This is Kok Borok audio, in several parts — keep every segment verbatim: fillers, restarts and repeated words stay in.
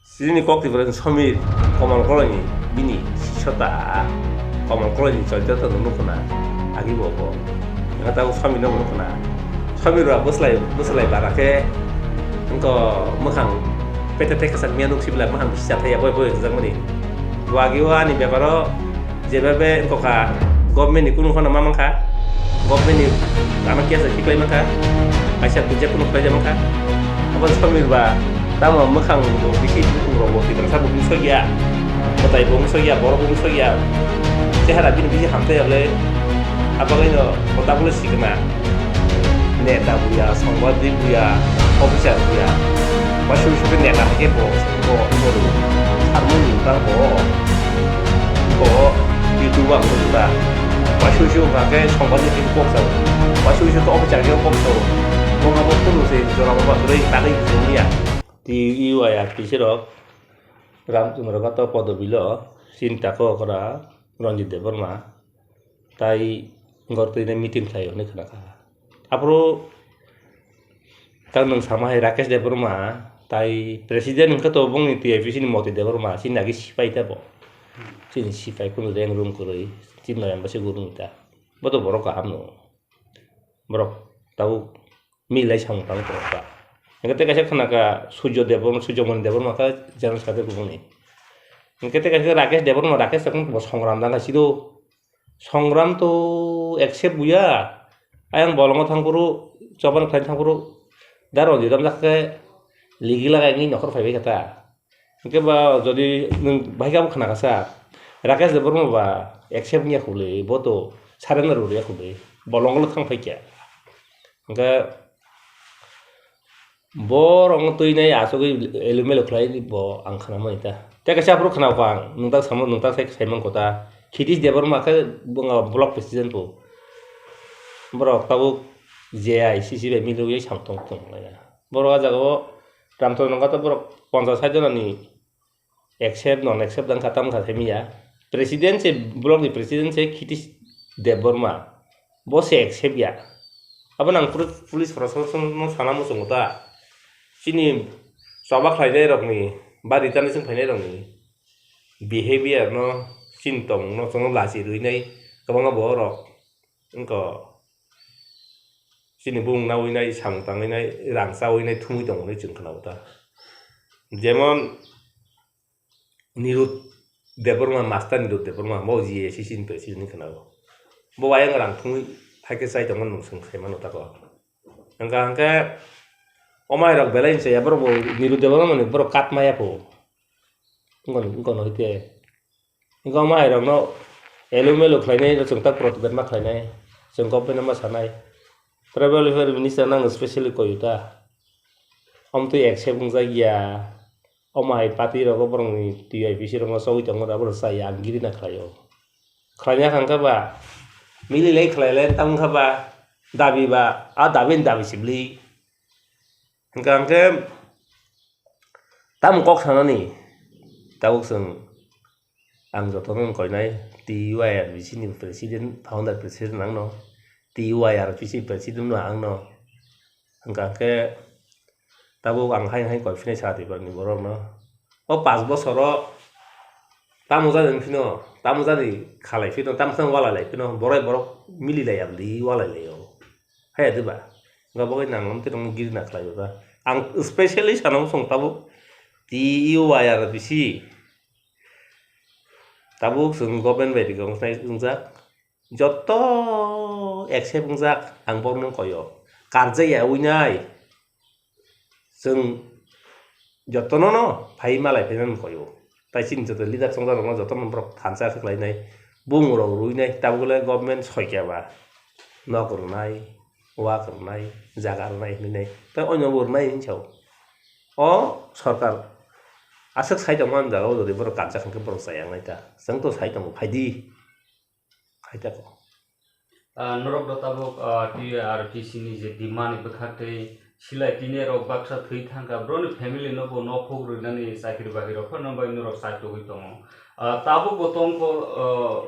Chini kok Tripura ni Samir, Komol Koloi ni bini sisota, Komol Koloi ni Chaitanya no nukho na, agi bo bo. Ega tabo Samir no nukho na. Samir ba bwslai, bwslai bara khe, wngkha mwkhang pete te kwchak miya nuk sibla mwkhang bisi chathai ya boi boi rijak mani. Bo agi o ani beparo Jebebe wngkha government ni kunu phano ma mankha, government ni ano case khiklai mankha, kaisa kujak kunu khlai mankha. Abo Samir ba tamo mwkhang bo bisi bukung rok bo Tiprasa bo bung sokya, mwtai bo bung sokya, borok bo bung sokya, chehara bini bisi hamtai hole, abagwi no bo tabule sikna. Neta buya, songbadik buya, officer buya. Waisa waisa khe neta hai khe bo, bo, bo, sarmung ni bang bo, bo, YouTube ang bo ba. Waisa waisa wngkha khe songbadik khe kok sao. Waisa waisa khe officer khe kok sao. Bo abo kunu se jora bo ba kwrwi tagwi kwrwi ya. T U I R P C rok Ramchandra Gata podobilo sinta kok ora Ranjit Debbarma. Tai gortwi nai meeting khlai hwnwi khna kha. Aphuru tang nwng sama hai Rakesh Debbarma, tai president hwnkhe to bongni T I P C ni Moti Debbarma, chini agi sipai tebo. Chini sipai kunu reng rung kwrwi, chini noyang bwsai gurung ta. Bo to borok kaham no. Borok tabuk milai samung tang tong kha. Hwnkhe tei kaisa khna kha Surjo Debbarma, Surjo Moni Debbarma kha general secretary kubungni. Hwnkhe tei kaisa Rakesh Debbarma, Rakesh Debbarma bo songram dang kha sido. Songram to accept buya. Ayang bolongo thangphuru, choban khlaina thangphuru, da Ranjit ram jak khe ligi lagai wngwi nokhor phaibai kha ta. Hwnkhe ba jodi nwng bahai khe abo khna kha sa, Rakesh Debbarma ba accept wngya khwlwi, bo to surrender rwya khwlwi, bolongo thang phai kha. Hwnkhe Borok no twi nai asugwi elumelu khlai bo ang khna mani ta. Tei kaisa aphuru khna kho ang, nwng tak samo, nwng tak sai, sai man kho ta. Khitish Debbarma khe bo wng block president bo. Borok tabuk J I C C bai milwi sam tong tong lai. Borok ah jaga o Ramchandra Nagar ta borok ponchas sait jona ni accept, non accept wngkha, tamo kha simi ya. President se, block ni president se Khitish Debbarma. Bo se accept ya. Abo nang puri-, police proshashan no sana muchungo ta. Chini choba khlainai rokni, ba return ni chwng phainai rokni behavior no, chini tongmung no chwngno lachi rwinai kwbangma borok. Wngkha chini bumung nawi nai, samung tangwi nai, rang chawi nai, thumwi tongo hinwi chwng khna o ta. Jemon, Nirud Debbarma, Master Nirud Debbarma, bo G A C C ni president hinwi khna o. Bo ayang rang thumwi hai khe chai tongmani nwng swng sai mano tako. Hwnkha hwnkhe, o mai rok belai hinwi chaya, borok bo Nirud Debbarma ni borok kat maya pho. Wngkha, wngkha no hwnkhe. Wngkha o mai rok no elu melu khlainai, chwng tak protibad ma khlainai, chwng government no ma sanai. Tribal Welfare Minister nang specially koi ta. Omtwi accept wngjak ya. Omo hai party rogo borokni T I P C rogo chogwi tongo, abo rw chaya, ang giri na khlaio. Khlaina kha hwnkhe ba, mili lai khlai lai tamo wngkha ba, dabi ba, a dabi ni dabi sibli. Hwnkha hwnkhe, tamo kok sanani, tabuk chwng, ang jotono wng koinai, T U I R B C ni president, founder president ang no, T U I R P C president no ang no. Hwnkha hwnkhe, tabuk ang hai hai koi phinai sa Tripura ni borok no. O panch bosor o tamo jani wng phino, tamo jani khalai phino, tamo jani walai lai phino, borai borok mili lai ya bwlwi walai lai o. Haya diba? Wngkha bagwi nang twi rokno giri na khlai o ta. Ang specially sana muchung tabuk T U I R P C. Tabuk chwng government bai recognize wngjak. Joto accept wngjak ang borokno koi o. Karjak ya winai. Chwng jotono no phai malai phainani koi o. Tai chini joto leader chongjak rokno jotono borok thansa khe khlainai. Bung rok ruinai tabuk le government soi khe ba. Nok rwnai, wak rwnai, jaga rwnai hinwi nai. Tai oino bo rwnai hinwi sao. O sorkar aswk sai tongmani jaga o jodi borok karjak hwnkhe borok chaya wngnai ta. Chwng to sai tongo, phaidi. Khai tako. Ah, norok do tabuk, ah, T U I R P C ni je demand ni bwkhak tei silai tini rok baksa thwi thangkha, broni family no bo nokhuk rwnani chakri bakri rok phano bai norok chai togwi tongo. Ah, tabuk bo tongkol, ah,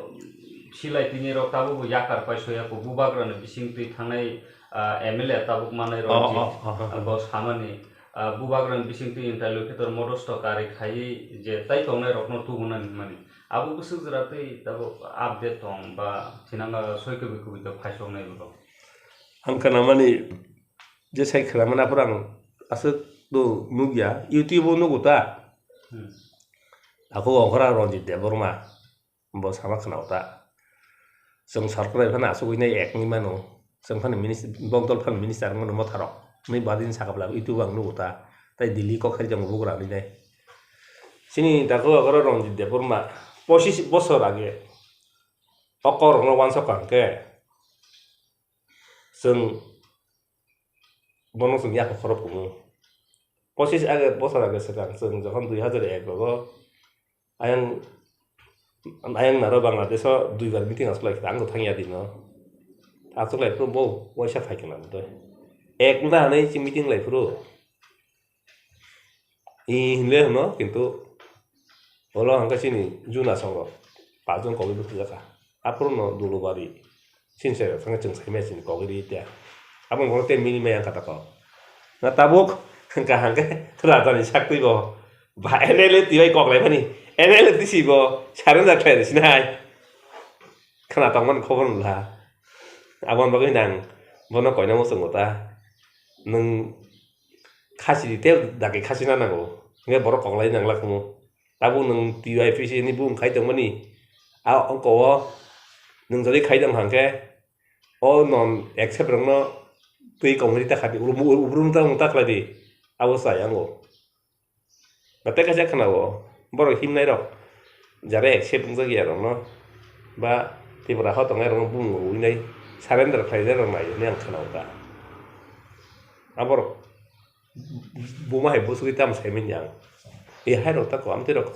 silai tini rok tabuk bo yakar pai soya ko bubagra ni bising twi thangnai, ah, M L A tabuk manai rok Oh, je, oh, oh, oh. ah, bo samani. Ah, bubagrani bisingtwi interlocutor modosto kari khaiwi je tai tongnai rokno tubunani hwnmani. Abo bwswk jora twi tabuk update tong ba thinang soi kubui kubui khe phaisoknai bo. Ang khnamani je sai khwnamani aphuru ang aswk do nukya, YouTube o nugo ta. Hmm. Ako ongkhora Ranjit Debbarma. Bo sama khwnao ta. Chwng sorkar bai phano asugwi nai ek wngwi mano. Chwng phano minis-, bo dol phano minister wngmano motharok. Nwi badin saka bwla YouTube ang nugo ta. Tai Delhi kok kharijak bugra nwi nai. Chini dago agoro Ranjit Debbarma pochis bosor age. O kok rokno wansok kha hwnkhe. Chwng bono chwng yakho khorok kumu. Pochis age, bosor age swkang chwng jokhon dui hazar ek rogo ayang, ayang naro Bangladesh o duibar meeting achuklai kha, ang bo thangya dino. Achuklai phuru bo waisa phai khna bo tei. Ek wngna hinwi chwng meeting lai phuru. I hinle hwno, kintu olo hwnkhe chini juna songo pachjon kogwi bwtwi jakha. Aphuru no Dulubari chini chai rok thangkhe chwng sai maya chini kogwi ri tei. Abo hwnkhe tei mini maya wngkha tako. Na tabuk kaham khe raja ni sak twi bo ba M L A twi bai kok lai mani, M L A twi si bo surrender khlai rw sinai. Khna tongmani khobor wngla. Aboni bagwi nang bono koina muchungo ta. Nwng khasi di tei dakhe khasi na nango. Hwnkhe borok koklai nangla khumu. Tabuk nwng T U I P C ni bumung khai tongmani. A ongko o nwng jodi khai tong hwnkhe o non accept rokno twi kongri ta khadi. Ubrum ta mung ta khlai di. Abo chai ango. Ba tei kaisa khwnao, borok himnai rok, jara accept wngjak ya rokno, ba Tripura hao tongnai rokno bumung rwui nai, surrender khlainai rok nai hwnwi ang khwnao ta. Aborok buma hai bwswgwi tamo saimanya ang. E hai rok ta ko amtwi rok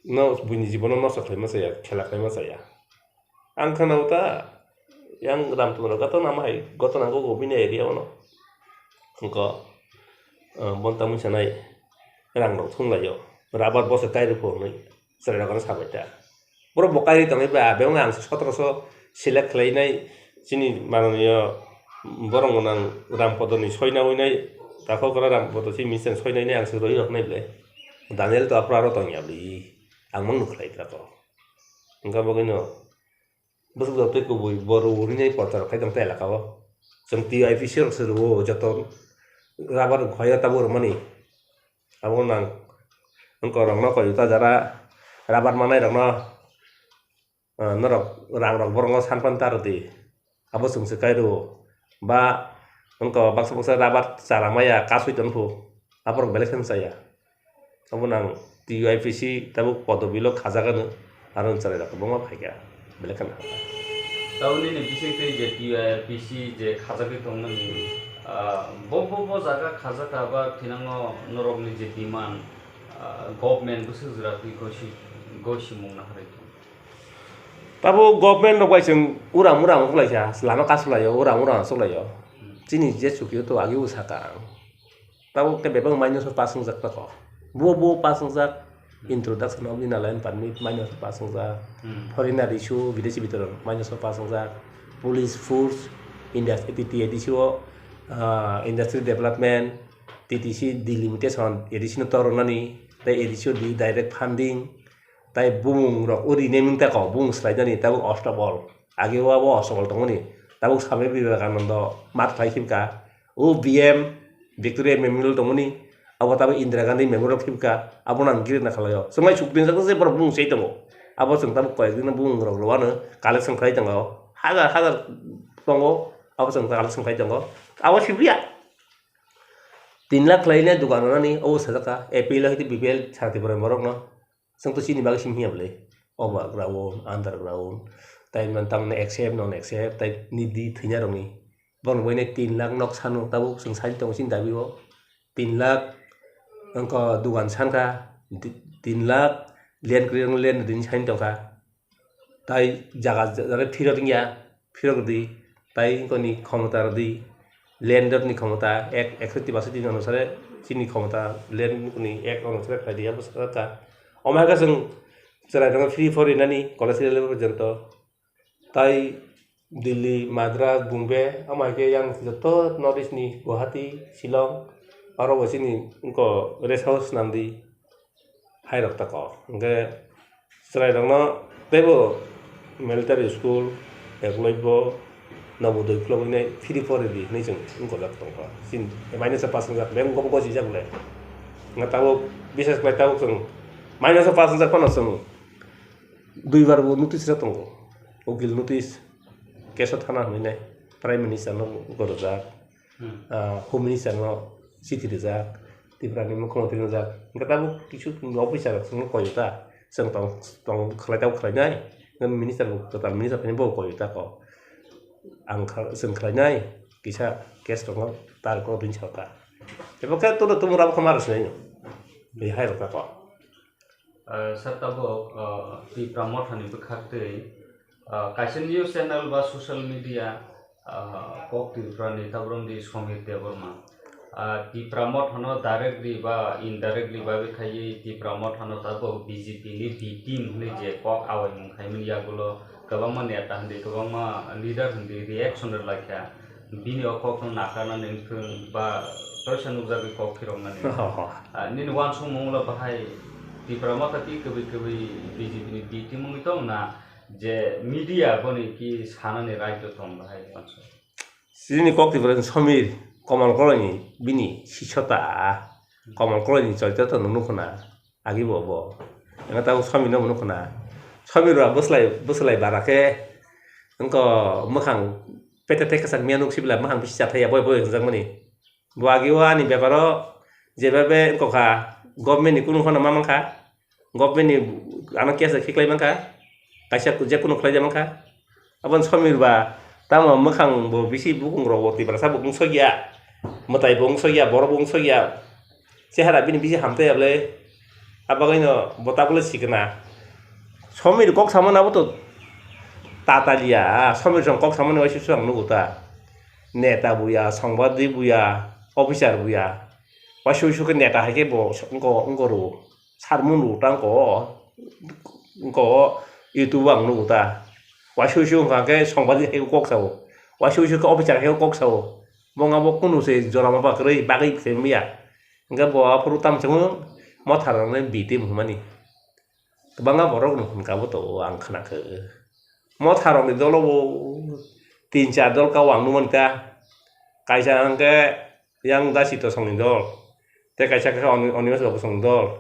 no buini jibono nosto khlaima chaya, khela khlaima chaya. Ang khwnao ta, yang Ramchandra Ghato nama hai ghotona go go bini area ono. Hwnkha, ah, bonta mui sanai rang rok thung laio. Rabar bose kai rw pho hwnwi chwrai rok ano sabai ta. Borok bo kai rwi tongnai ba, bebak ang sotoroso select khlai nai chini mananiyo borok gwnang Rampodo ni soina winai takhok gra Rampodo si mission soina winai ang se roi rok nai ble. Daniel to aphuru aro tongya bli. Ang mang nukhlai ta to. Hwnkha bagwino bwswk jotoi kubui bo rw hwnwi nai porcha rok khai tong ta elaka o. Chwng T I P C rok se rw o joto rubber rok khai o tabuk rwmani. Abo nang wngkha rok no koi ta jara rubber manai rok no, ah, norok rang rok borok no san pan ta rw di. Abo chwng se kai rw o. Ba wngkha baksa baksa rubber chara maya kasui tong phu. Aborok belai khe chaya. Obo nang T U I P C tabuk podobilo khajak ano, aro chwrai rok kwbangma phaikha, belai kheno. Tabuk nini bisingtwi je T U IPi C je khajagwi tongmani, ah, bo, bo, bo jaga khajakha ba thinango norokni je demand, ah, government bwswk jora twi gosi, gosi mung naharwi tong. Tabuk government rok bai chwng uram uram wnglaisa, lama kasulaio, uram uram suklaio. Hmm. Chini je chukio to agi bo saka ang. Tabuk khe bebak minus o pass wngjak tako. Bo bo pass wngjak, introduction of inner line permit minus o pass wngjak. Hmm. Foreigner issue, bidesi bitoron minus o pass wngjak. Police force, industry, T T A D C o, ah, industry development, T T C delimitation, A D C no tornani, tei A D C o di direct funding, tei bumung rok o rinai mung tako, bumung swlainani tabuk Astabol. Age o abo Astabol tongmani, tabuk Swami Vivekananda mat khlai khibka. O B M, Victoria Memorial tongmani, abo tabuk Indira Gandhi Memorial khibka, abo nang giri na khlaio. Chwng lai suk din je borok bumung sei tongo. Abo chwng tabuk koyek din bumung rok rwano collection khlai tongo. Hajar hajar tongo, abo chwng collection khlai tongo. Abo sibriya. Tin lakh khlaina dukan rwnani, abo sajak kha, A P L hai tei B P L sati borok borokno. Chwng to chini bagwi simi hiya bwle. Overground, underground, tai man tamni accept, non accept, tai nidi thwina rokni. Borok bai nai tin lakh nok sano tabuk chwng sai tongo chini dabi o. Tin lakh wngkha dugan sankha, di-, tin lakh land kwrwi rokno land rini sai tongkha. Tai jaga jaga phirok wngya, phirok di, tai wngkha ni khomota rw di, land rok ni khomota ek, eksotti basotti onusare chini khomota land ni ek onusare khlai di, abo sakha. Omo hai khe chwng chwrai rokno free porinani college level porjonto. Tai Delhi, Madras, Bombay, omo hai khe yang joto North East ni Guwahati, Shillong, Aro bo chini wngkha rest house swnamdi, hai rok ta kok. Hwnkhe chwrairokno teibo military school, Eklavya, Navodaya khulogwi nai free poridi hwnwi chwng wngkojak tongkha. Chini minus o pass wngjak, beng gobo gojijak le. Hwnkhe tabuk bises khlai tabuk chwng minus o pass wngjak phano chwng duibar bo notice rw tongo. Ukil notice, keso thana hwnwi nai, Prime Minister no gorojak. Hmm. Ah, Home Minister no chithi rijak, Tripura ni Mukhyamantri wngjak. Hwnkhe tabuk kisu officer rok chwngno koi ta, chwng tong, tong khlai tabuk khlai nai, hwnkhe minister bo, kwtal minister phai bo koi ta kok. Ang kha-, chwng khlai nai, kisa case rokno tar kok ring sa ta. Ebo khe tono tumung rabo khe ma rw sinai no. Bai hai rok ta kok. Ah, sir, tabuk, ah, Tipra Mothani bwkhak twi, ah, kaisa news channel ba social media, ah, kok Tripura ni tabuk di Somir Debbarma. Ah, Tipra Mothano directly ba indirectly ba bwkhaiwi Tipra Mothano tabuk B J P ni B team hwnwi je kok awaimung khaimani yagulo kwbangma neta hwndi, kwbangma leader hwndi reaction rwlaikha. Bini o kokno nakarnani wngthung ba toisa nukjagwi kok phiroknani. Oho. Ah, nini uansukmung ulo bahai Tipra Motha twi kwbwi kwbwi B J P ni B team wngwi tong na je media boni ki sanani right tong bahai uansuk. Chini kok Tripura ni Somir Komal Koloi ni bini sisota Komal Koloi ni choito to nuknukho na. Agi bo bo. Eno tabuk Somir no nukho na. Somir ba bwslai, bwslai bara khe wngkha mwkhang pete te kwchak miya nuk sibla mwkhang bisi chathai ya boi boi hwnjakmani. Bo agi o ani bepar o jeba be wngkha government ni kunu phano ma mankha. Government ni ano case khiklai mankha. Kaisa je kunu khlai ja mankha. Aboni Somir ba tamo mwkhang bo bisi bukung rok bo Tiprasa bo wngsok ya. Mwtai bo wngsok ya, borok bo wngsok ya. Chehara bini bisi hamtwi ya bwle. Abagwino bo tabukle sikna. Somir kok samani abo to tataliya. Somir song kok samani waisa waisa ang nugo ta. Neta buya, songbadik buya, officer buya. Waisa waisa khe neta hai khe bo wngko, wngko rwo. Sermon rwo ta wngko, wngko YouTube o ang nugo ta. Waisa waisa wngkha khe songbadik hai khe kok sao. Waisa waisa khe officer hai khe kok sao. Bo wngkha bo kunu se jora ma ba kwrwi bagwi se wngya. Hwnkhe bo aphuru tamo chwngno Motha rokni B team hwnmani. Kwbangma borok no hwnka bo to ang khwnakha. Motha rokni dolo bo tin char dol ka o ang nukmani ta. Kaisa hwnkhe yang Dasi Tosongni dol. Tei kaisa khe Oni-, Onimas Babu Songni dol.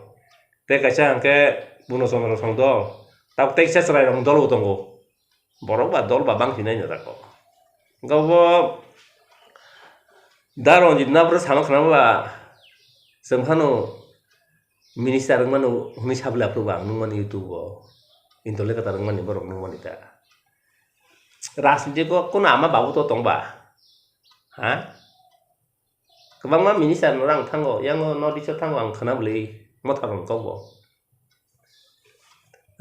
Tei kaisa hwnkhe Buno Chandra Songni dol. Tabuk tei kisa chwrai rokni dol bo tongo. Borok ba dol ba bang hinai no jago. Hwnkhe bo da Ranjit na bwrwi sama khna ba chwng phano minister wng mano hwnwi sabwlai aphuru bo ang nukmani YouTube o. Indole kwtal wng mani borok nukmani ta. Rajniti ko kono ama babu to tong ba? Ha? Kwbangma minister no rang thango, yango North East o thango ang khwna bwlwi Motha rokni kok bo.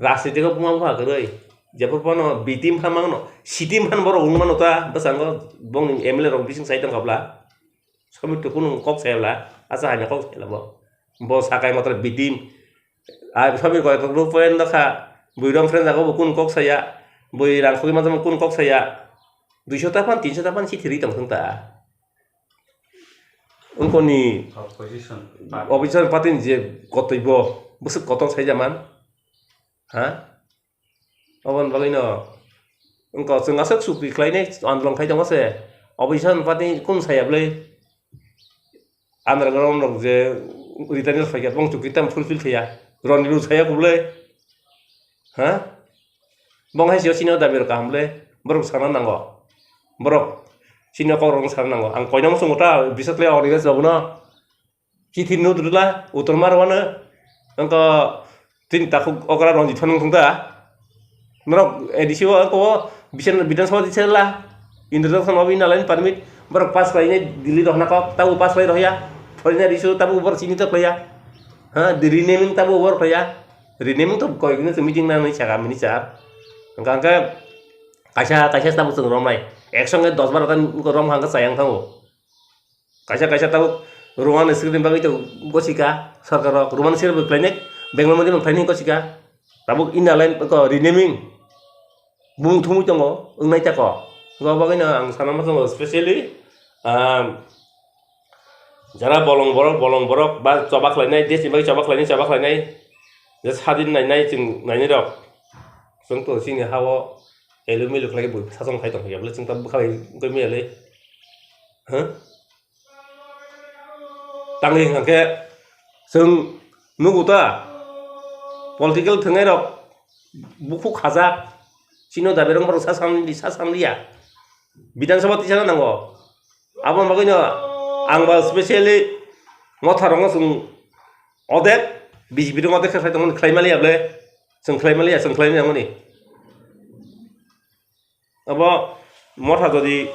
Rajniti ko buma bupha kwrwi, jephru phano B team phan mangno, C team phan borok wng mano ta, bwskango bongni M L A rok bising sai tongkha bla. Somir to kunu kok saya bla, asa hamya kok saya bla bo. Bo sakai matra B team. Ai Somir koi kok point no kha, bui rong friend jago bo kunu kok saya, bui rang khogwi manjak bo kunu kok saya. Duiso ta phan, tinso ta phan si thiri tong thung ta. Wngkoni Opposition party. Opposition party ni je kotoi bo, bwswk kotor sai jaman. Ha? Oboni bagwi no wngkha chwng aswk chukri khlainai andolon khai tongo se. Opposition party kung saya bwlai underground rok je return phaikha bong chukri tam fulfill khaiya. Roni rw saya kho bwlai. Ha? Bong hai sio chini o dabi rok kaham bwlai. Borok sana nango. Borok chini o kok rok sana nango. Ang koinong sungo ta bisat le organize rok no. Chithi nut rwla, utor ma rwano. Wngkha tini takhuk okra Ranjit phano wngthung ta. Norok A D C o wngkha o Bisan-, Bidhan Sabha di serla. Introduction of Inner Line Permit. Borok pass khlainai Delhi rohna kok, tabo pass khlai rohya. Foreign A D C o tabo borok chini to khlaiya. Ha, di renaming tabo borok khlaiya. Renaming to koi kini meeting nangnai saka minister. Wngkha hwnkhe kaisa, kaisa tabo chwng romnai. Ek songe dos baro ta romkha hwnkhe chayang thango. Kaisa kaisa tabuk Roman script ni bagwi to gosi kha, sarkar rok Roman script bo khlainai, Bengali modi bo khlainai gosi kha. Tabuk Inner Line ko renaming bumung thumwi tongo, wngnai ta kok. Abo bagwi no ang sana muchungo specially, ah, Jara bolong borok, bolong borok, ba choba khlainai, desni bagwi choba khlainai, choba khlainai, je sadin nainai, chwng nainai rok. Chwng to chini ha-o elu melu khlai bui sasong khai tong phiya bwle, chwng ta bwkha bai wngwi maya le. Huh? Tangwi hwnkha khe chwng nugo ta, political thwngnai rok bukhuk khajak, chini dabi rok borok sa samli, sa samliya. Bidhan Sabha tisana nango. Aboni bagwino ang ba specially Motha rokno chwng odek B J P rok odek khe khlai tongmani khlai maliya ble, chwng khlai maliya, chwng khlai maliya mani. Abo Motha jodi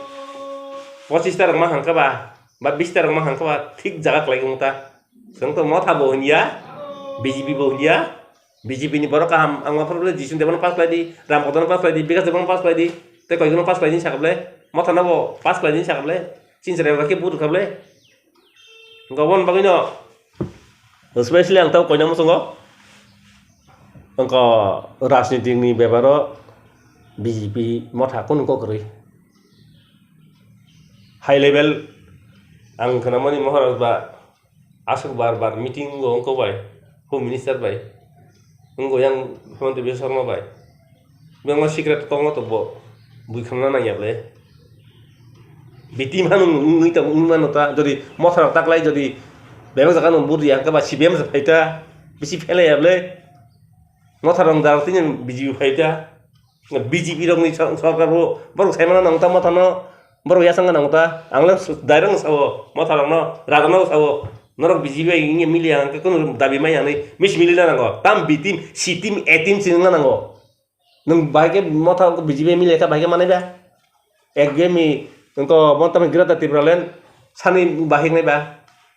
pochis ta rok ma hangkha ba, ba bis ta rok ma hangkha ba, thik jaga khlai khe ta. Chwng to Motha bo hwnya, B J P bo hwnya, B J P ni borok kaham, ang ma phuru Jisung Debano pass khlai di, Ram Kodono pass khlai di, Bikas Debano pass khlai di, tei koi khe pass khlai di sakha ble, Motha no bo pass khlai di sakha ble, chini chwrai rok khe vote rwkha ble. Hwnkhe oboni bagwino specially ang tamo koina muchungo, hwnkhe rajniti ni beparo B J P Motha kunu kok kwrwi. High level ang khwnamani Maharaj ba aswk bar bar meeting o wngkha bai, Home Minister bai, wngkha yang Himanta Biswa Sarma bai. Biyangma secret kokno to bo bui khamna nangya ble. B T M hano wngwi tong wngwi mano ta, jodi Motha rok taklai jodi bebak jaga no vote ya hwnkhe ba C P M se phai ta, bisi phelai ya ble. Motha rok jaro tini B J P phai ta. B J P rokni sor-, sorkar bo borok saimano nang ta Mothano, borok yasanga nang ta. Ang le su-, direct no sao, Motha rokno, raja no sao. Norok B J P bai wngya miliya hwnkhe kunu dabi maya hwnwi misi milina nango. Tam B team, C team, A team se wngna nango. Nwng bahai khe Motha B J P miliya khe bahai khe manai ba? Ek gemi wngko bo tamo Greater Tipraland sani bahai wngnai ba?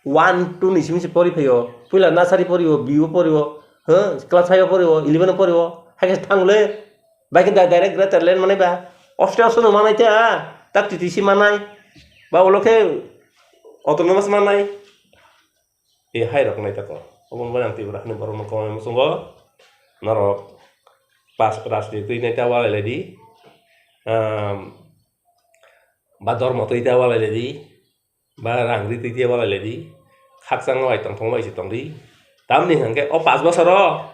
One, two ni simi se pori phaio. Puila nursery porio, B O porio, huh? Class five o porio, eleven o porio. Hai khe thang le. Bai khe da-, direct Greater Land manai ba? Hostel sono manai ta, tak T T C manai. Ba ulo khe autonomous manai. E hai rok nai tako. Obo wngkha ang Tripura hani borok no kongma muchungo. Norok pas rajniti twi nai ta walai lai di. Ehm, ba dormo twi ta walai lai di. Ba rang ri twi ta walai lai di. Khakchang bai tong thong bai se tong di. Tamni hwnkhe o pas bosoro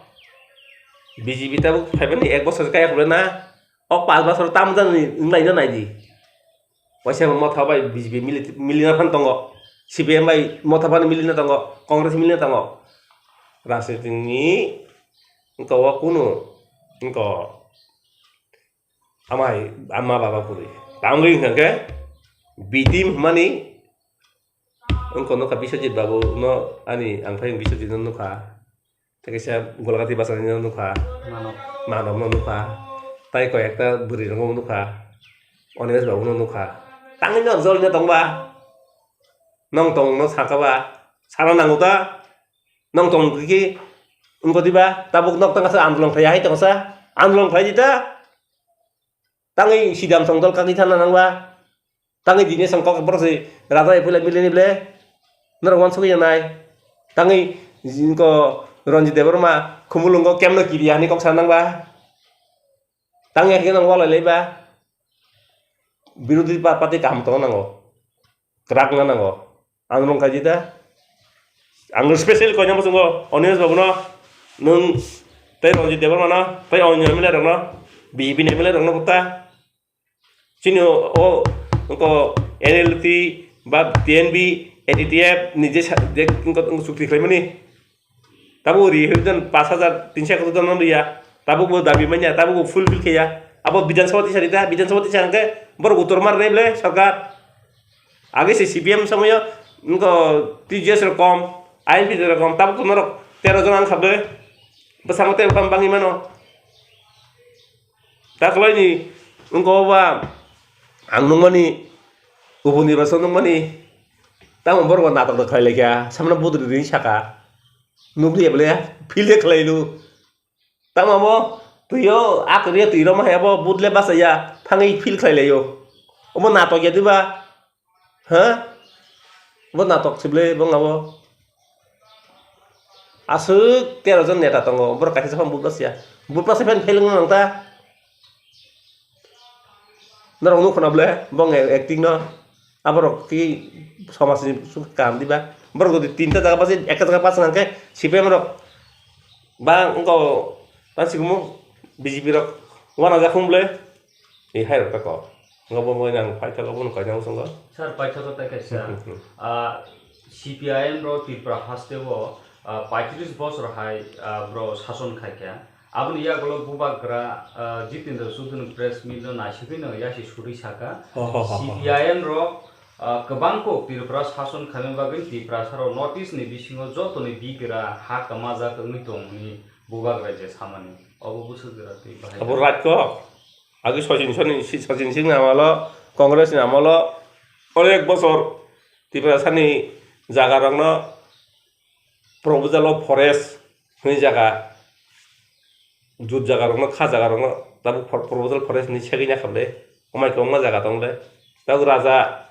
B J P tabuk phaimani ek bosor kaya khulai na. O pas bosor tam jani wng lai na nai di. Waisa Motha bai B J P mili, milina phan tongo. C P M bai Motha phano milina tongo. Congress milina tongo. Rajniti ni wngka o kunu wngka amai ama baba kwrwi. Tamni hwnkha khe B team hwnmani wngkha nukha Biswajit babu no ani ang phai Biswajit no nukha. Tei kaisa Golagati bwskango nukha. Manok. Manokno nukha. Tai koi ekta bwrwi rokno nukha. Onimesh babuno nukha. Tangwi no jolino tongba. Nong tongno sakha ba. Sana nango ta. Nong tong khe wngkha diba. Tabuk nok tangsa andolon khlai hai tongsa. Andolon khlai di ta. Tangwi sidam songdol kagwi thana nangba. Tangwi dine song kok borok se raja ephila milini ble. Norok wansugwi nai. Tangwi jingko Ranjit Debbarma khumulungo kemno kiri hani kok sa nangba. Tangwi hakhe nang walai laiba. Birodhi pa-, party kaham tongna nango. Kwrak wngna nango. Ang rong khaji da. Ang special koina muchungo Onimesh babuno nwng tei Ranjit Debbarmano tei onyo M L A rokno B J P ni M L A rokno kota. Chini o, o, wngkha N L T ba T N V, A D T F ni je sa-, je wngkha, wngkha chukti khlaimani. Tabuk ri hwdon pash hajar tinso ekattor no riya. Tabuk bo dabi manya, tabuk bo fulfill kheya. Abo Bidhan Sabha tisari ta, Bidhan Sabha tisari hwnkhe borok uttor mar rwnai ble sarkar. Age se C P M somoyo wngkha T G S rok kom, I N P rok kom, tabuk to norok tero jon ang kha ble. Bwskango tei bwkham bangwi mano. Takhwlaini wngkha o ba ang nukmani, upo nirbachon nukmani, tamo borok natok natok khlai laikha, samano budri rini saka, nukliya bwle feel khe khlailu, tamo abo twio akwrwi twi rwma hai abo budle bachaya thangwi feel khlai laio, omo natok ya diba? Ha? Bo natok se ble bong abo. Aswk tero jon neta tongo, borok kaisa phano bupla siya. Bupla se phan pheleng nang ta. Norok nukho na ble bong acting no. Aborok ki somajni suk kaham diba? Borok jodi tinta jaga basi ekta jaga bachana hwnkhe C P M rok ba wngkha o, tamo sigumo B J P rok uanajak hwn bwle. E hai rok ta kok. Wngkha bo, bo nang paithak obo no kaisa wngkha. Sir, paithak o tai kaisa. Hmm, hmm, hmm. Ah, C P I M rok Tripura haste o, ah, paitris bosor hai, ah, bro sason khai kha. Aboni yagulo bubagra, ah, Jitendra Choudhury press meet no naisingwi no yasi suri saka. Ho, ho, ho, ho. C P I M rok, ah, kwbang kok Tripura sason khaina bagwi Tiprasa rok North East ni bisingo joto ni bigra ha kwmajak wngwi tong hwnwi bubagra je samani. Obo bwswk jora twi bahai. Abo right kok. Agi Sachin Soni, Sachin Singh ni amalo, Congress ni amalo onek bosor Tiprasa ni jaga rokno proposal o forest hwnwi jaga, jut jaga rokno, kha jaga rokno tabuk for-, proposal forest hwnwi segwi ya kha bwle, omai kwbangma jaga tong le. Tabuk raja,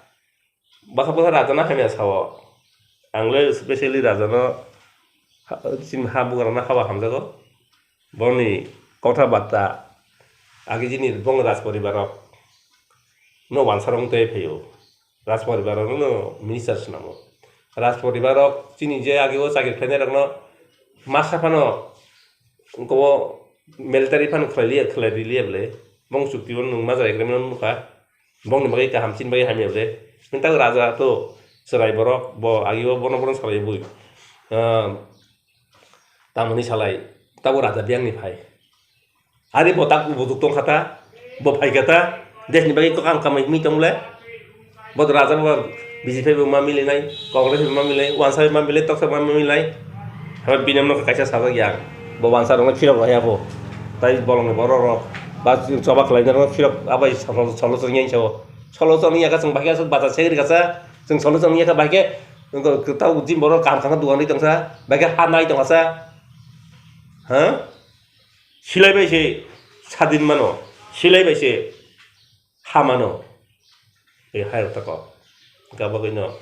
bwkha bwkha raja no hamya sao. Ang le specially raja no ha, chini ha bugra no haba hamjago. Boni kotha batta agi chini bong raj poribar rok no wansa rok tei phaio. Raj poribar rok no minister swnamo. Raj poribar rok chini je agi o chakri khlainai rok no masa phano wngkha o military phano khlai liya, khlai ri liya bwle. Bong chukti o nwng majra agreement o nukha. Bongni bagwi kaham, chini bagwi hamya bwle. Nwng tabuk raja to chwrai borok, bo agi o bono bono salai bui. Ah, tamoni salai, tabuk raja biyang ni phai. Ari bo tak bujuk tong kha ta, bo phai kha ta, desh ni bagwi kokam kamai himwi tong le. Bo to raja bo B J P bo ma mili nai, Congress bo ma mili nai, wansa bo ma mili nai, toksa bo ma mili nai. Haba bini no kaisa sajak ya, bo wansa rok no phirok rok ya bo. Tai bolong ni borok rok, ba choba khlai rok no phirok abai solo solo solo yang sao. Solo solo yang ka chwng bahai ka bata segri ka sa, chwng solo solo yang ka bahai ke, tau jim borok kaham kaham dugan ri tong sa, bahai ke ha nai tong sa. Ha? Silai bai se sadin mano, silai bai se ha mano. E hai rok ta kok. Gabagwi no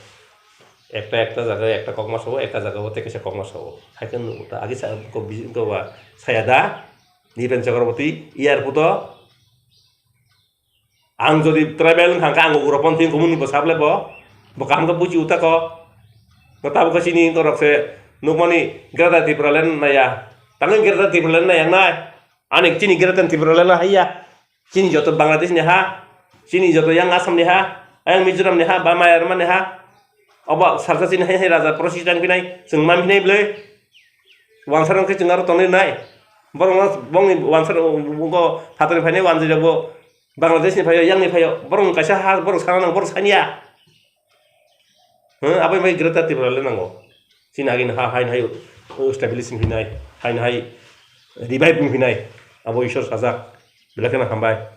ekta ekta jaga ekta kok ma sao, ekta jaga o tei kaisa kok ma sao. Hai khe nugo ta agi sa ko bi ko ba saya da. Nipen Chakraborty airport o. Ang jodi tribal wngkha, ang ugroponthi wngkha, bumungni bwsa bwle bo, bo kaham khe buchi uta kho. Bo tabuk khe chini norok se nukmani Greater Tipraland naiya. Tangwi Greater Tipraland naiya wngnai? Ani chini Greater Tipraland haiya. Chini joto Bangladesh ni ha, chini joto yang Assam ni ha, yang Mizoram ni ha, ba Myanmar ni ha. Obo salsa chini hai hai raja prosi tang phinai, chwng man phinai bwle. Wansa rok khe chwng aro tonwi nai. Borok no, bongni wansa rok, bo phatani phainai wanjwi rok bo Bangladesh ni phaio, yang ni phaio. Borok kaisa ha, borok sana nang, borok sanya. Hm, abo bai Greater Tipraland nango. Chini agini ha, haino hai establish wng phinai, haino hai revive wng phinai. Abo Ishwar sajak. Belai kheno hambai.